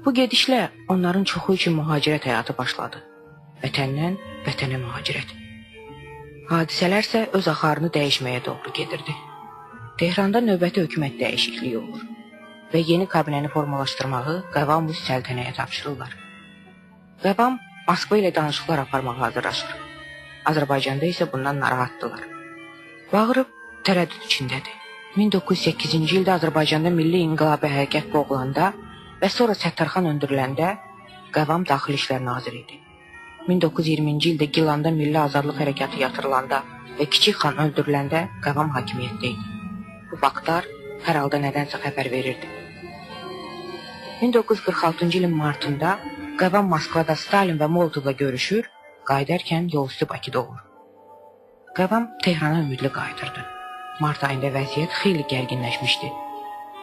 Bu gedişlə onların çoxu üçün mühacirət həyatı başladı. Vətəndən vətənə mühacirət. Hadisələr isə öz axarını dəyişməyə doğru gedirdi. Tehranda növbəti hökumət dəyişikliyi olur və yeni kabinəni formalaşdırmağı Qəvam-ü Səltənəyə tapşırırlar. Qəvam Moskva ilə danışıqlar aparmağa hazırlaşır. Azərbaycanda isə bundan narahatdılar. Bağırov tərəddüd içindədir. 1908-ci ildə Azərbaycanda milli inqilabi hərəkat boğulanda və sonra Səttarxan öldürüləndə Qəvam Daxili İşlər Naziri idi. 1920-ci ildə Gilanda milli azadlıq hərəkatı yatırılanda və Kiçik xan öldürüləndə Qəvam hakimiyyətdə idi. Bu faktlar hər halda nədənsə xəbər verirdi. 1946-cı ilin martında Qəvam Moskvada Stalin və Molotovla görüşür, qayıdarkən yolüstü Bakıda olur. Qəvam Tehrana ümidli qayıdırdı. Mart ayında vəziyyət xeyli gərginləşmişdi.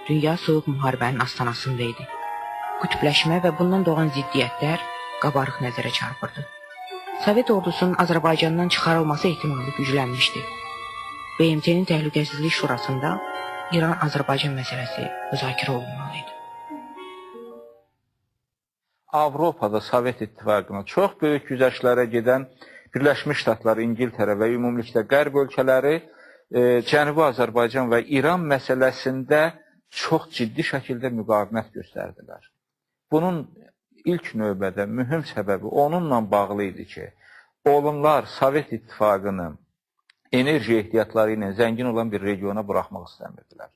Dünya soyuq müharibənin astanasında idi. Qütbləşmə və bundan doğan ziddiyyətlər qabarıq nəzərə çarpırdı. Sovet ordusunun Azərbaycandan çıxarılması ehtimalı güclənmişdi. BMT-nin Təhlükəsizlik Şurasında İran-Azərbaycan məsələsi müzakirə olunmalı idi. Avropada Sovet İttifaqına çox böyük güzəştlərə gedən Birləşmiş Ştatlar, İngiltərə və ümumilikdə Qərb ölkələri Cənubi Azərbaycan və İran məsələsində çox ciddi şəkildə müqavimət göstərdilər. Bunun ilk növbədə mühüm səbəbi onunla bağlı idi ki, onlar Sovet İttifaqını enerji ehtiyatları ilə zəngin olan bir regiona buraxmaq istəmirdilər.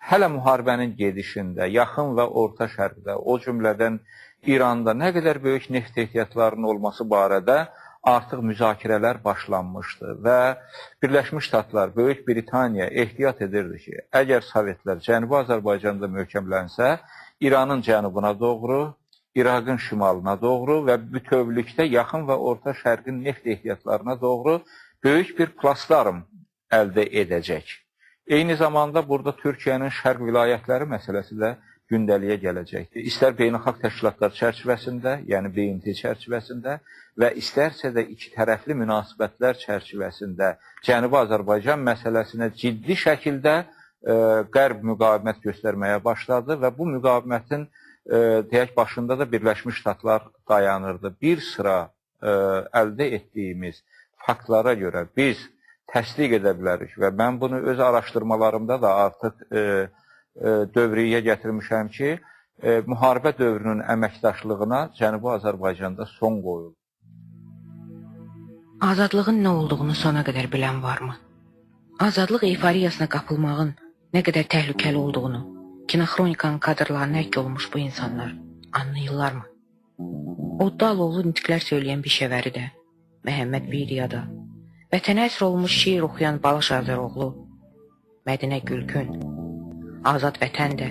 Hələ müharibənin gedişində, yaxın və orta şərqdə, o cümlədən İranda nə qədər böyük neft ehtiyatlarının olması barədə artıq müzakirələr başlanmışdı və Birləşmiş Ştatlar, Böyük Britaniya ehtiyat edirdi ki, əgər Sovetlər Cənubi Azərbaycanda möhkəmlənsə, İranın cənubuna doğru, İraqın şimalına doğru və bütövlükdə yaxın və orta şərqin neft ehtiyatlarına doğru böyük bir plasdarm əldə edəcək. Eyni zamanda burada Türkiyənin şərq vilayətləri məsələsi də gündəliyə gələcəkdir. İstər beynəlxalq təşkilatlar çərçivəsində, yəni BMT çərçivəsində və istərsə də iki tərəfli münasibətlər çərçivəsində Cənubi Azərbaycan məsələsinə ciddi şəkildə Qərb müqavimət göstərməyə başladı və bu müqavimətin deyək başında da Birləşmiş Ştatlar dayanırdı. Bir sıra əldə etdiyimiz faktlara görə biz təsdiq edə bilərik və mən bunu öz araşdırmalarımda da artıq dövriyyəyə gətirmişəm ki, müharibə dövrünün əməkdaşlığına Cənubi Azərbaycanda son qoyuldu. Azadlığın nə olduğunu sona qədər bilən varmı? Azadlıq eyfariyasına qapılmağın nə qədər təhlükəli olduğunu kinoxronikanın kadrlarına həkk olmuş bu insanlar anlayırlarmı? Odda alovlu nitqlər söyləyən Bişəvəri də, Məhəmməd Biriya da, vətənə əsr olmuş şeir oxuyan Balaş Azəroğlu, Mədinə Gülkün, Azad Vətən də,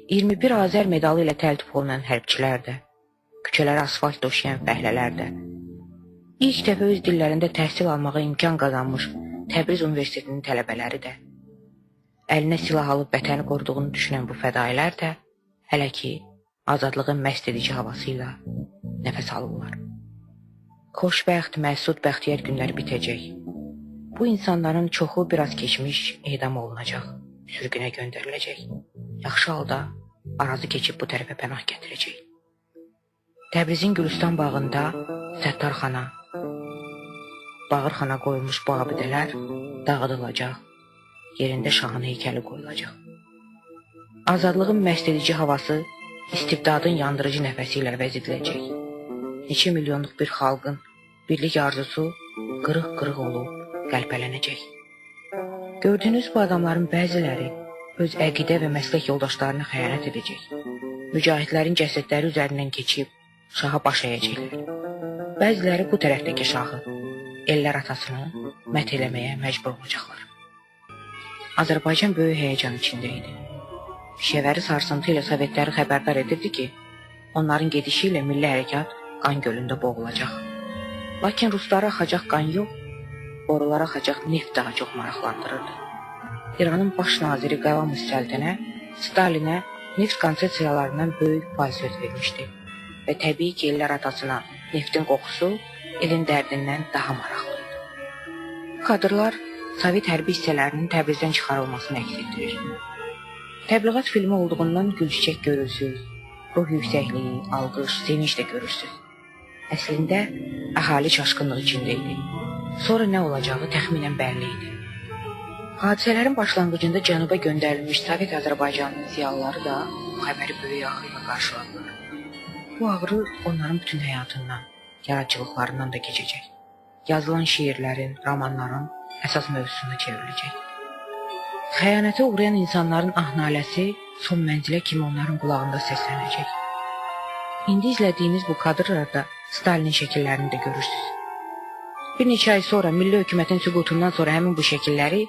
21 Azər medalı ilə təltif olunan hərbçilər də, küçələrə asfalt döşəyən fəhlələr də, ilk dəfə öz dillərində təhsil almağa imkan qazanmış Təbriz Universitetinin tələbələri də, əlinə silah alıb vətəni qoruduğunu düşünən bu fədailər də hələ ki azadlığın məst edici havası ilə nəfəs alırlar. Xoşbəxt, məsud, bəxtiyar günlər bitəcək. Bu insanların çoxu biraz keçmiş edam olunacaq, sürgünə göndəriləcək. Yaxşı halda arazı keçib bu tərəfə pənah gətirəcək. Təbrizin Gülüstan bağında Səttarxana, Bağırxana qoyulmuş bu abidələr dağıdılacaq, yerində şahın heykəli qoyulacaq. Azadlığın məst edici havası istibdadın yandırıcı nəfəsi ilə əvəz ediləcək. Neçə milyonluq bir xalqın birlik arzusu qırıq-qırıq olub qəlpələnəcək. Gördüyünüz bu adamların bəziləri öz əqidə və məslək yoldaşlarına xəyanət edəcək. Mücahidlərin cəsədləri üzərindən keçib şaha baş əyəcəklər. Bəziləri bu tərəfdəki şahı, ellər atasını mət eləməyə məcbur olacaqlar. Azərbaycan böyük həyəcan içində idi. Pişəvəri sarsıntı ilə Sovetləri xəbərdar edirdi ki, onların gedişi ilə milli hərəkat qan gölündə boğulacaq. Lakin ruslara axacaq qan yox, borulara axacaq neft daha çox maraqlandırırdı. İranın baş naziri Qəvam Səltənə Stalinə neft konsesiyalarından böyük pay söz vermişdi və təbii ki, ellər atasına neftin qoxusu elin dərdindən daha maraqlı idi. Bu kadrlar Sovet hərbi hissələrinin Təbrizdən çıxarılmasını əks etdirir. Təbliğat filmi olduğundan gülçiçək görülsüz, Ruh yüksəkliyi, alqış, sevinç də görürsüz. Əslində, əhali çaşqınlıq içində idi. Sonra nə olacağı təxminən bəlli idi. Hadisələrin başlanğıcında cənuba göndərilmiş Sovet Azərbaycanının ziyalıları da bu xəbəri böyük ağrı ilə qarşıladılar. Bu ağrı onların bütün həyatından, yaradıcılıqlarından da keçəcək. Yazılan şeirlərin, romanların əsas mövzusuna çevriləcək. Xəyanətə uğrayan insanların ah-naləsi son mənzilə kimi onların qulağında səslənəcək. İndi izlədiyiniz bu kadrlarda Stalinin şəkillərini də görürsünüz. Bir neçə ay sonra milli hökumətin süqutundan sonra həmin bu şəkilləri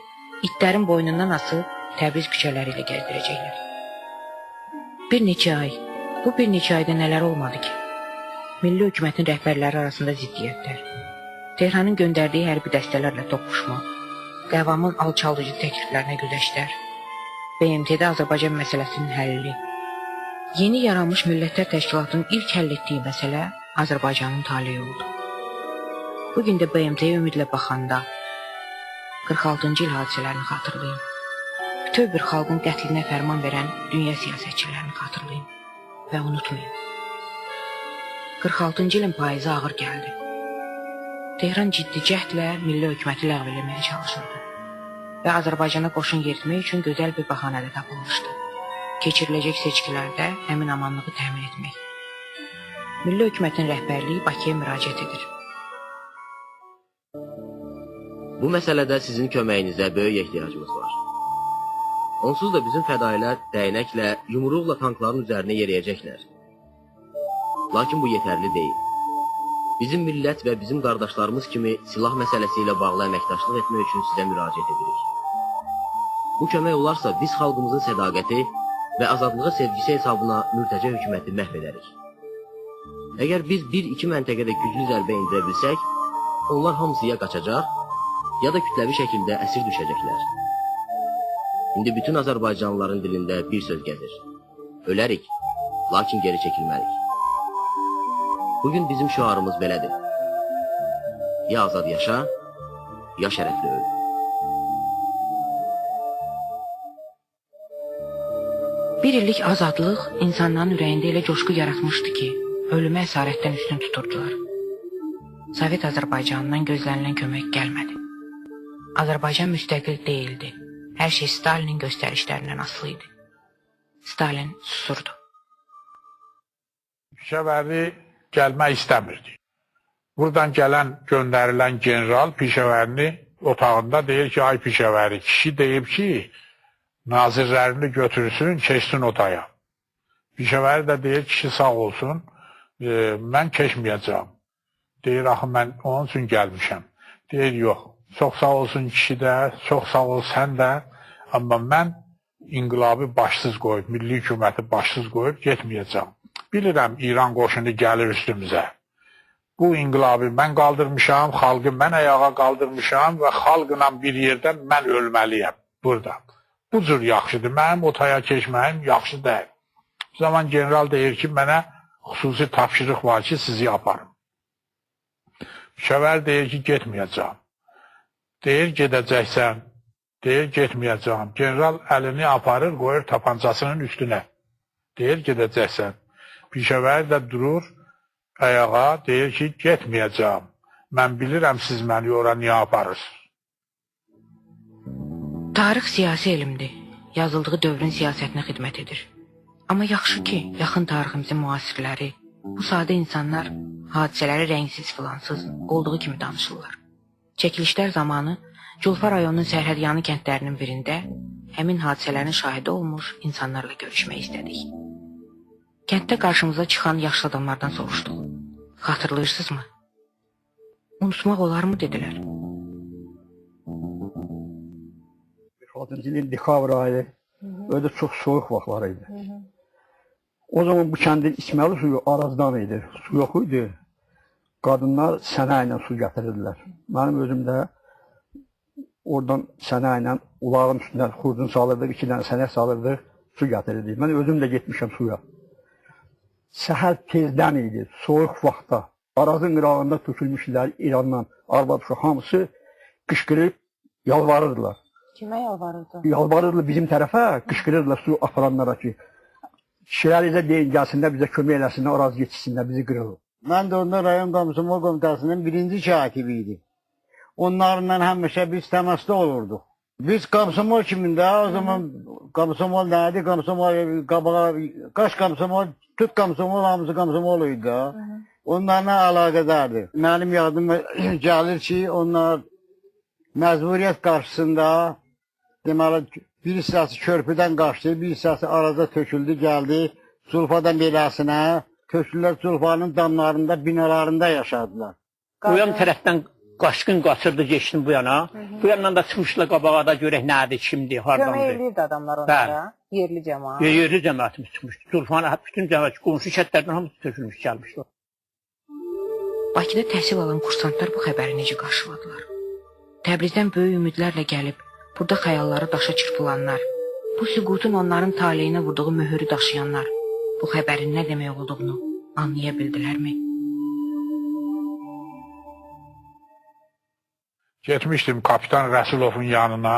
itlərin boynundan asıb Təbriz küçələri ilə gəzdirəcəklər. Bir neçə ay, bu bir neçə ayda nələr olmadı ki? Milli hökumətin rəhbərləri arasında ziddiyyətlər, Tehranın göndərdiyi hərbi dəstələrlə toqquşma, Qəvamın alçaldıcı təkliflərinə güzəştlər, BMT-də Azərbaycan məsələsinin həlli, yeni yaranmış Millətlər Təşkilatının ilk həll etdiyi məsələ Azərbaycanın taleyi oldu. Bu gün də BMT-yə ümidlə baxanda 46-cı il hadisələrini xatırlayın. Bütöv bir xalqın qətlinə fərman verən dünya siyasətçilərini xatırlayın və unutmayın. 46-cı ilin payızı ağır gəldi. Tehran ciddi cəhdlə milli hökuməti ləğv eləməyə çalışırdı və Azərbaycana qoşun yeritmək üçün gözəl bir bəhanə də tapılmışdı. Keçiriləcək seçkilərdə əmin-amanlığı təmin etmək. Milli hökumətin rəhbərliyi Bakıya müraciət edir. Bu məsələdə sizin köməyinizə böyük ehtiyacımız var. Onsuz da bizim fədailər dəyənəklə, yumruqla tankların üzərinə yeriyəcəklər. Lakin bu yetərli deyil. Bizim millət və bizim qardaşlarımız kimi silah məsələsi ilə bağlı əməkdaşlıq etmək üçün sizə müraciət edirik. Bu kömək olarsa biz xalqımızın sədaqəti və azadlığa sevgisi hesabına mürtəcə hökuməti məhv edərik. Əgər biz bir-iki məntəqədə güclü zərbə endirə bilsək, onlar hamısı ya qaçacaq, ya da kütləvi şəkildə əsir düşəcəklər. İndi bütün Azərbaycanlıların dilində bir söz gəzir. Ölərik, lakin geri çəkilmərik. Bugün bizim şüarımız belədir. Ya azad yaşa, ya şərəfli öl. Bir illik azadlıq insanların ürəyində elə coşqu yaratmışdı ki, ölümü əsarətdən üstün tuturdular. Sovet Azərbaycanından gözlənilən kömək gəlmədi. Azərbaycan müstəqil deyildi. Hər şey Stalinin göstərişlərindən asılı idi. Stalin susurdu. Pişəvəri gəlmək istəmirdi. Buradan gələn, göndərilən general Pişəvərini otağında deyir ki, ay Pişəvəri, kişi deyib ki, nazirlərini götürsün, keçsin otaya. Pişəvəri də deyir, kişi sağ olsun, mən keçməyəcəm. Deyir, axı mən onun üçün gəlmişəm. Deyir, yox, çox sağ olsun kişi də, çox sağ ol sən də, amma mən inqilabı başsız qoyub, milli hökuməti başsız qoyub getməyəcəm. Bilirəm, İran qoşunu gəlir üstümüzə. Bu inqilabı mən qaldırmışam, xalqı mən ayağa qaldırmışam və xalqla bir yerdə mən ölməliyəm burada. Bu cür yaxşıdır. Mənim otaya keçməyim yaxşı deyil. O zaman general deyir ki, mənə xüsusi tapşırıq var ki, sizi aparım. Pişəvər deyir ki, getməyəcəm. Deyir, gedəcəksən. Deyir, getməyəcəm. General əlini aparır, qoyur tapancasının üstünə. Deyir, gedəcəksən. Pişəvər də durur ayağa, deyir ki, getməyəcəm. Mən bilirəm siz məni ora niyə aparırsınız. Tarix siyasi elmdir. Yazıldığı dövrün siyasətinə xidmət edir. Amma yaxşı ki, yaxın tariximizin müasirləri, bu sadə insanlar hadisələri rəngsiz filansız olduğu kimi danışırlar. Çəkilişlər zamanı Culfa rayonunun sərhədyanı kəndlərinin birində həmin hadisələrin şahidi olmuş insanlarla görüşmək istədik. Kənddə qarşımıza çıxan yaşlı adamlardan soruşduq. Xatırlayırsınızmı? Unutmaq olarmı dedilər. 46-cı ilin dekabr ayı, öyle çox soyuq vaxtlar idi. O zaman bu kəndin içməli suyu Arazdan idi, su yox idi. Qadınlar sənə ilə su gətirirdilər. Mənim özüm də oradan sənə ilə ulağın üstündən xurcun salırdıq, 2 dənə sənək salırdıq, su gətirirdik. Mən özüm də getmişəm suya. Səhər tezdən idi, soyuq vaxtda. Arazın qırağında tökülmüşdülər İrandan, arvad uşaq hamısı qışqırıb yalvarırdılar. Kimə yalvarırdı? Yalvarırdılar bizim tərəfə, qışqırırdılar su aparanlara ki, Kişilər elə deyin gəlsinlər bizə kömək eləsinlər, Araz getsinlər, bizi qırılır. Mən də onda rayon Komsomol Komitəsinin birinci katibi idim. Onlarla həmişə biz təmasda olurduq. Biz Komsomol kimində o zaman Komsomol nə idi? Komsomol qabağa qaş Komsomol, tut Komsomol hamısı Komsomol idi da. Onlarla əlaqədardı. Mənim yadıma gəlir ki, onlar məcburiyyət qarşısında deməli bir hissəsi körpüdən qaçdı, bir hissəsi Araza töküldü, gəldi Zulfadan beləsinə. Töküldülər Zulfanın damlarında, binalarında yaşadılar. O yan tərəfdən qaçqın qaçırdı, keçdim bu yana. Bu yandan da çıxmışlar qabağa da görək nədir, kimdir, Kömək hardandır. eləyirdi adamlar onlara. Yerli cəmaət. Yerli cəmaətimiz çıxmışdı. Zulfanı bütün cəmaət, qonşu kəndlərdən hamısı tökülmüş gəlmişdi. Bakıda təhsil alan kursantlar bu xəbəri necə qarşıladılar? Təbrizdən böyük ümidlərlə gəlib, burada xəyalları daşa çırpılanlar, bu süqutun onların taleyinə vurduğu möhürü daşıyanlar bu xəbərin nə demək olduğunu anlaya bildilərmi? Getmişdim Kapitan Rəsulovun yanına.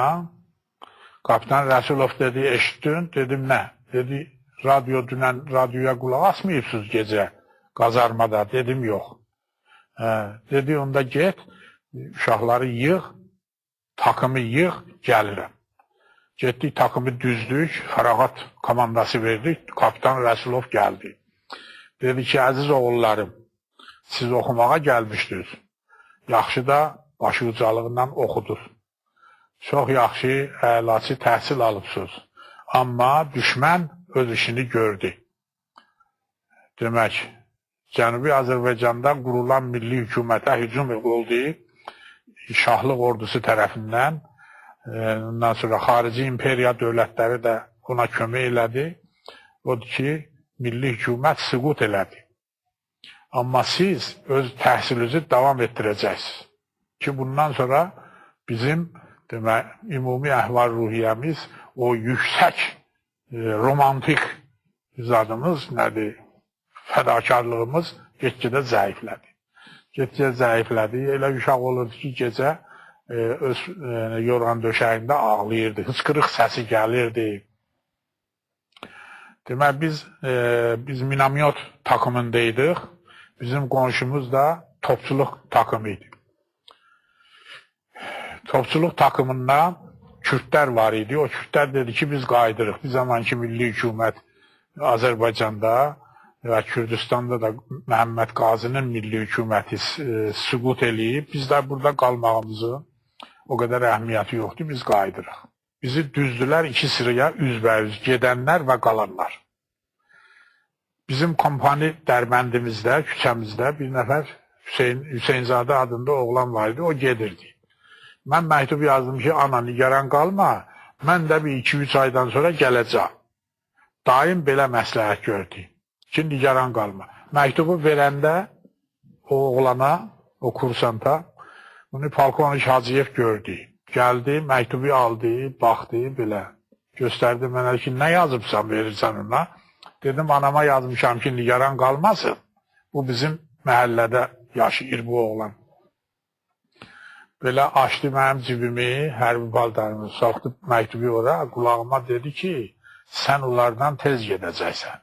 Kapitan Rəsulov dedi, eşitdin? Dedim, nə? Dedi, radyo dünən radioya qulaq asmayıbsınız gecə qazarmada. Dedim, yox. Hə, dedi, onda get, uşaqları yığ, takımı yığ, gəlirəm. Getdik, takımı düzdük, fərağat komandası verdik. Kapitan Rəsulov gəldi. Dedi ki, əziz oğullarım, siz oxumağa gəlmişdiniz. Yaxşı da başucalığından oxudunuz. Çox yaxşı, əlaçı təhsil alıbsınız. Amma düşmən öz işini gördü. Demək, Cənubi Azərbaycanda qurulan milli hökumətə hücum oldu. Şahlıq ordusu tərəfindən. Ondan sonra xarici imperiya dövlətləri də ona kömək elədi. Odur ki, milli hökumət süqut elədi. Amma siz öz təhsilinizi davam etdirəcəksiniz. Ki, bundan sonra bizim demək, ümumi əhval-ruhiyyəmiz o yüksək romantik zadımız nədir? Fədakarlığımız get-gedə zəiflədi. Get-gedə zəiflədi. Elə uşaq olurdu ki, gecə öz yorğan döşəyində ağlayırdı. Hıçqırıq səsi gəlirdi. Demək, biz minomyot takımındaydıq. Bizim qonşumuz da topçuluq takımı idi. Topçuluq takımında Kürtlər var idi. O Kürtlər dedi ki, biz qayıdırıq. Bir zamanki milli hökumət Azərbaycanda və Kürdistanda da Məhəmməd Qazinin milli hökuməti süqut eləyib. Biz də burada qalmağımızın o qədər əhəmiyyəti yoxdur, biz qayıdırıq. Bizi düzdülər iki sıraya üzbəüz gedənlər və qalanlar. Bizim kompani dərbəndimizdə, küçəmizdə bir nəfər Hüseynzadə adında oğlan var idi, o gedirdi. Mən məktub yazdım ki, ana nigaran qalma, mən də bir 2-3 aydan sonra gələcəm. Dayım belə məsləhət gördü ki, nigaran qalma. Məktubu verəndə o oğlana, o kursanta, bunu polkovnik Hacıyev gördü. Gəldi, məktubu aldı, baxdı belə. Göstərdi mənə ki, nə yazıbsan verirsən ona? Dedim, anama yazmışam ki, nigaran qalmasın. Bu bizim məhəllədə yaşayır bu oğlan. Belə açdı mənim cibimi, hərbi paltarımı, soxdu məktubu ora, qulağıma dedi ki, sən onlardan tez gedəcəksən.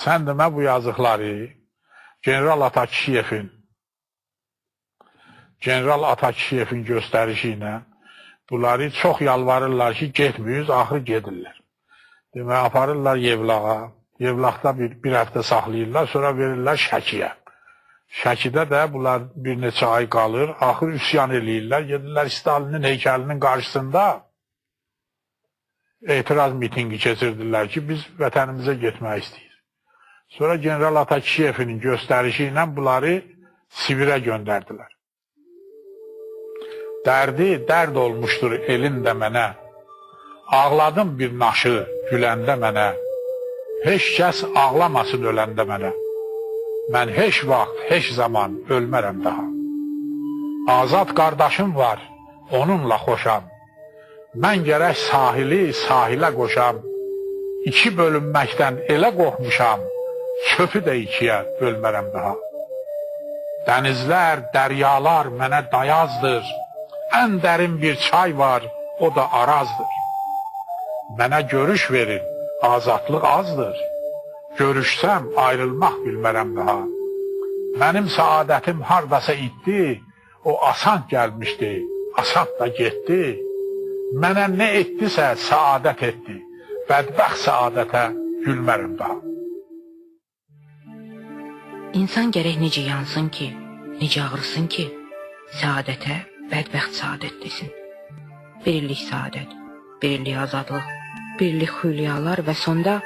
Sən demə bu yazıqları General Atakişiyevin göstərişi ilə bunları çox yalvarırlar ki, getməyiz, axır gedirlər. Demək, aparırlar Yevlağa, Yevlaxda bir həftə saxlayırlar, sonra verirlər Şəkiyə. Şəkidə də bunlar bir neçə ay qalır, axır üsyan eləyirlər, gedirlər Stalinin heykəlinin qarşısında etiraz mitinqi keçirdirlər ki, biz vətənimizə getmək istəyirik. Sonra General Atakişiyevin göstərişi ilə bunları Sibirə göndərdilər. Dərdi dərd olmuşdur elin də mənə. Ağladım bir naşı güləndə mənə. Heç kəs ağlamasın öləndə mənə. Mən heç vaxt, heç zaman ölmərəm daha. Azad qardaşım var, onunla xoşam. Mən gərək sahili sahilə qoşam. İki bölünməkdən elə qorxmuşam, çöpü də ikiyə bölmərəm daha. Dənizlər, dəryalar mənə dayazdır. Ən dərin bir çay var, o da Arazdır. Mənə görüş verin, Azadlıq azdır. Görüşsəm ayrılmaq bilmərəm daha. Mənim saadətim hardasa itdi, o asan gəlmişdi, asan da getdi. Mənə nə etdisə saadət etdi. Bədbəxt saadətə gülmərəm daha. İnsan gərək necə yansın ki, necə ağrısın ki, səadətə bədbəxt səadət desin. Bir illik səadət, bir illik azadlıq, bir illik hülyalar və sonda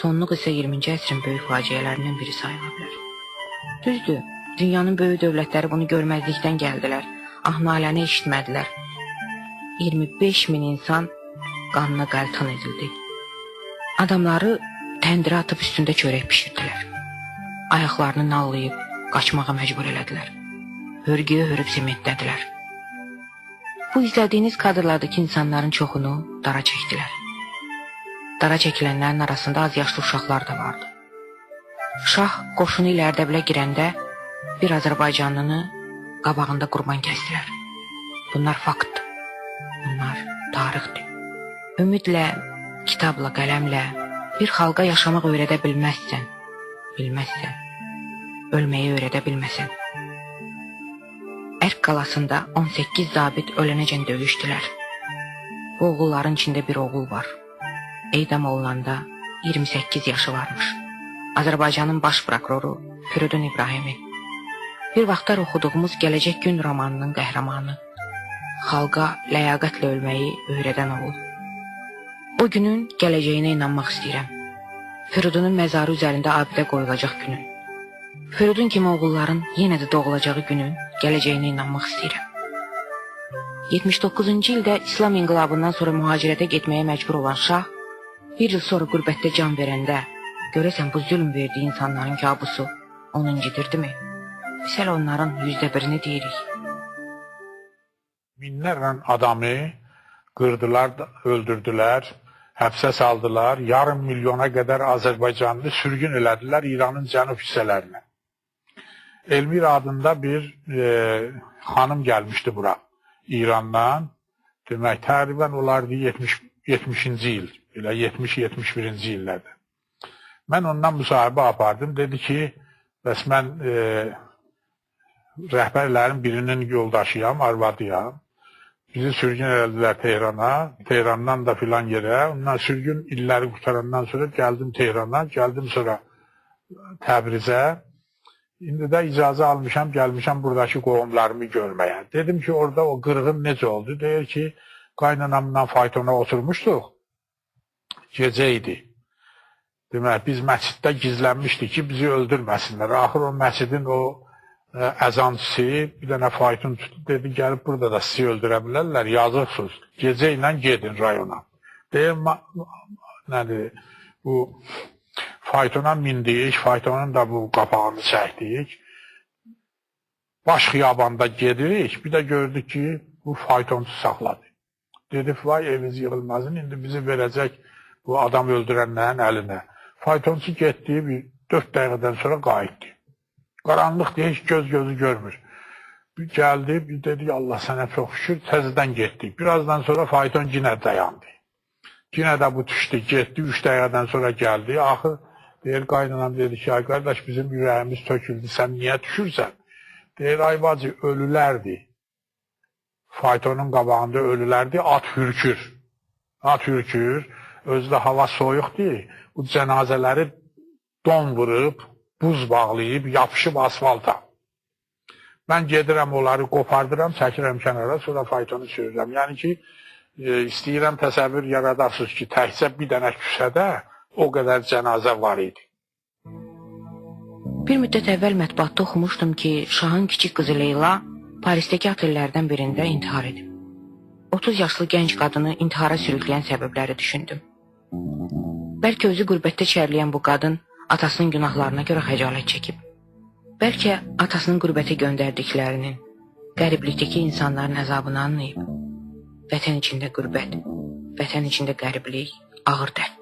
sonluq isə 20-ci əsrin böyük faciələrindən biri sayıla bilər. Düzdür, dünyanın böyük dövlətləri bunu görməzlikdən gəldilər, ah-naləni eşitmədilər. 25 min insan qanına qəltan edildi. Adamları təndirə atıb üstündə çörək bişirdilər. Ayaqlarını nallayıb qaçmağa məcbur elədilər. Hörgüyə hörüb sementdədilər. Bu izlədiyiniz kadrlardakı insanların çoxunu dara çəkdilər. Dara çəkilənlərin arasında az yaşlı uşaqlar da vardı. Şah qoşunu ilə Ərdəbilə girəndə bir Azərbaycanlını qabağında qurban kəsdilər. Bunlar faktdır. Bunlar tarixdir. Ümidlə, kitabla, qələmlə bir xalqa yaşamaq öyrədə bilməzsən, bilməzsən, ölməyi öyrədə bilməsən. Ərk qalasında 18 zabit ölənəcən döyüşdülər. Bu oğulların içində bir oğul var. Edam olunanda 28 yaşı varmış. Azərbaycanın baş prokuroru Firidun İbrahimi. Bir vaxtlar oxuduğumuz Gələcək Gün romanının qəhrəmanı. Xalqa ləyaqətlə ölməyi öyrədən oğul. O günün gələcəyinə inanmaq istəyirəm. Firidunun məzarı üzərində abidə qoyulacaq günün. Firidun kimi oğulların yenə də doğulacağı günün gələcəyinə inanmaq istəyirəm. 79-cu ildə İslam inqilabından sonra mühacirətə getməyə məcbur olan şah, bir il sonra qürbətdə can verəndə, görəsən bu zülm verdiyi insanların kabusu onu incidirdimi? Biz hələ onların %1-ini deyirik. Minlərlə adamı qırdılar, öldürdülər, həbsə saldılar. Yarım milyona qədər Azərbaycanlı sürgün elədilər İranın cənub hissələrinə. Elmira adında bir xanım gəlmişdi bura İrandan. Demək, təqribən olardı 70-ci il, elə 70-71-ci illərdə. Mən ondan müsahibə apardım. Dedi ki, bəs mən rəhbərlərin birinin yoldaşıyam, arvadıyam. Bizi sürgün elədilər Tehrana, Tehrandan da filan yerə. Ondan sürgün illəri qurtarandan sonra gəldim Tehrana, gəldim sonra Təbrizə. İndi də icazə almışam, gəlmişəm buradakı qohumlarımı görməyə. Dedim ki, orada o qırğın necə oldu? Deyir ki, qaynanamla faytona oturmuşduq. Gecə idi. Demək, biz məsciddə gizlənmişdik ki, bizi öldürməsinlər. Axır o məscidin o əzançısı bir dənə fayton tutdu, dedi, gəlib burada da sizi öldürə bilərlər, yazıqsınız. Gecə ilə gedin rayona. Deyir, nədir, bu faytona mindik, faytonun da bu qapağını çəkdik. Baş xiyabanda gedirik, bir də gördük ki, bu faytonçu saxladı. Dedi, vay eviniz yığılmazın, indi bizi verəcək bu adam öldürənlərin əlinə. Faytonçu getdi, bir 4 dəqiqədən sonra qayıtdı. Qaranlıqdır, heç göz gözü görmür. Bir gəldi, bir dedi, Allah sənə çox şükür, təzədən getdik. Birazdan sonra fayton yenə dayandı. Yenə də bu düşdü, getdi, 3 dəqiqədən sonra gəldi. Axır, deyir, qaynanam dedi ki, ay qardaş, bizim ürəyimiz töküldü, sən niyə düşürsən? Deyir, ay bacı, ölülərdir. Faytonun qabağında ölülərdir, at hürkür. At hürkür, özü də hava soyuqdur. Bu cənazələri don vurub, buz bağlayıb, yapışıb asfalta. Mən gedirəm, onları qopardıram, çəkirəm kənara, sonra faytonu sürürəm. Yəni ki, istəyirəm təsəvvür yaradasınız ki, təkcə bir dənə küçədə o qədər cənazə var idi. Bir müddət əvvəl mətbuatda oxumuşdum ki, şahın kiçik qızı Leyla Parisdəki otellərdən birində intihar edib. 30 yaşlı gənc qadını intihara sürükləyən səbəbləri düşündüm. Bəlkə özü qürbətdə çərləyən bu qadın atasının günahlarına görə xəcalət çəkib. Bəlkə atasının qürbətə göndərdiklərinin, qəriblikdəki insanların əzabını anlayıb. Vətən içində qürbət, vətən içində qəriblik ağır dərddir.